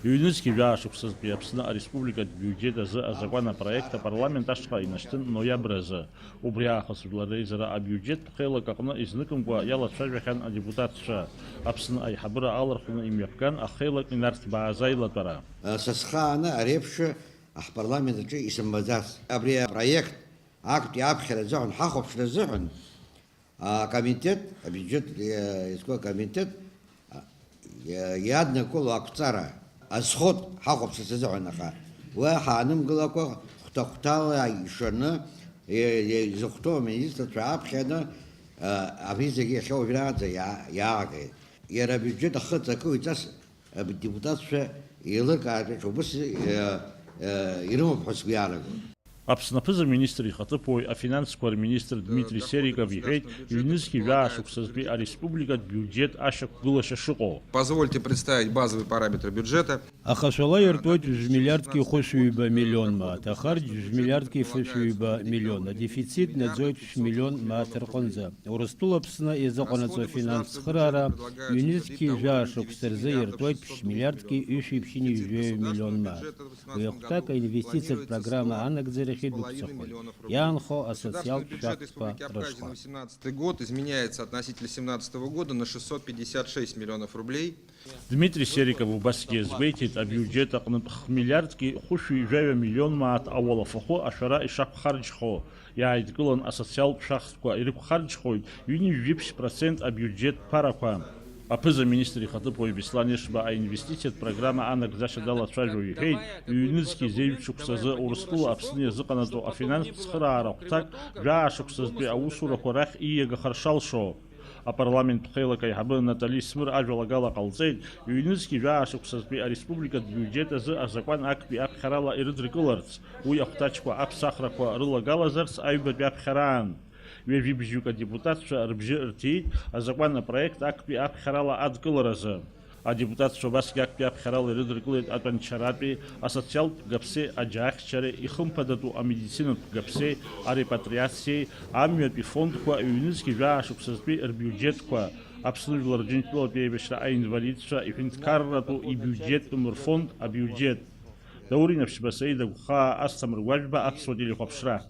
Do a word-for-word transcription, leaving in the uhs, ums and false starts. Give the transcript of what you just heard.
Ҩнызқьи жәаа шықәсазтәи Аԥсны ареспубликатә биуџьет азы азакәан апроект апарламент ашҟа инашьҭын ноиабр азы. Убри аахыс Жәлар реизара абиуџьет ԥхеилак аҟны изныкымкәа иалацәажәахьан адепутатцәа. Аԥсны аиҳабыра алархәны имҩаԥган ахеилак инарҭбааз аилатәара. Са схааны ари еиԥш ҳпарламент аҿы исымбаӡац. Абри апроект актәи аԥхьара азыҳәан, ҳахәаԥшра азыҳәан, акомитет, абиуџьет, э, изку акомитет, а, э, иаднакыло ақәҵара азхоит ҳахәаԥшырц азыҳәан, аха уи ҳаанымгылакәа хәҭа-хәҭала ишаны, э, э, изыхәҭоу аминистрцәа аԥхьаны, э, абри зегьы иахьа уажәраанӡа иаа-, иаагеит. Иара абиуџьет ахы ҵакы уаҩҵас адепутатцәа еилыркаартә еиԥш убыс, э, э, ирымоуп ҳәа сгәы иаанагоит. Аԥсны аԥыза-министр ихаҭыԥуаҩ, афинансқәа рминистр Дмитри Сериков иҳәеит, ҩнызқьи жәаа шықәсазтәи ареспубликатә биуџьет ашьақәгылашьа шыҟоу. Позвольте представить базовые параметры бюджета. Ахашәала иртәоит жәмилиардки хәышәҩба миллион мааҭ, ахарџь жәмилиардки фышәҩба миллион, адефицит наӡоит шәмиллион мааҭ рҟынӡа. Урыстәыла Аԥсны иазыҟанаҵо афинанстә цхыраара ҩнызқьи жәаа шықәса рзы иртәоит ԥшь миллиардки ҩышәи ԥшьынҩажәаҩ миллион мааҭ. Уи ахәҭак аинвестициатә программа анагӡарахь идәықәҵахоит, иаанхо асоциалтә шәахтәқәа рышҟа. Восемнадцатый год изменяется относительно семнадцатого года на шестьсот пятьдесят шесть миллионов рублей. Дмитри Сериков убасгьы иазгәеиҭеит, абиуџьет аҟнытә хмиллиардки хәышәи жәаҩа миллион мааҭ ауалафахәы ашәара ишақәхарџьхо. Иааидкылан асоциалтә шәахтәқәа ирықәхарџьхоит ҩынҩажәи ԥшь процент абиуџьет ԥарақәа. Аԥыза-министр ихаҭыԥуаҩ Беслан Ешба аинвестициатә программа анагӡашьа далацәажәо иҳәеит, ҩнызқьи зеижә шықәсазы Урыстәыла Аԥсны иазыҟанаҵо афинанстә цхыраара хәҭак жәаа шықәсазтәи аусурақәа рахь ииагахар шалшо. Апарламент ԥхеилак аиҳабы Натали Смыр ажәалагала ҟалҵеит, ҩнызқьи жәаа шықәсазтәи ареспубликатә биуџьет азы азакәан актәи аԥхьарала ирыдыркыларц, уи ахәҭаҷқәа аԥсахрақәа рылагалазарц аҩбатәи аԥхьараан. Ҩажәибжьҩык адепутатцәа рыбжьы рҭиит азакәан апроект актәи аԥхьарала адкыларазы. Адепутатцәа убасгьы актәи аԥхьарала ирыдыркылеит атәанчаратәи, асоциалтә гаԥсеи аџьаахьчареи, ихымԥадатәу амедицинатә гаԥсеи, арепатриациеи, амҩатәи фондқәа, ҩнызқьи жәаа шықәсазтәи рбиуџьетқәа, Аԥсны Жәлар Џьынџьтәылатәи аибашьра аинвалидцәа иҳәынҭқарратәу ибиуџьеттәым рфонд абиуџьет. Даур Инаԥшьба, Саида Гәхаа, Асҭамыр Гәажәба, Аԥсуа телехәаԥшра.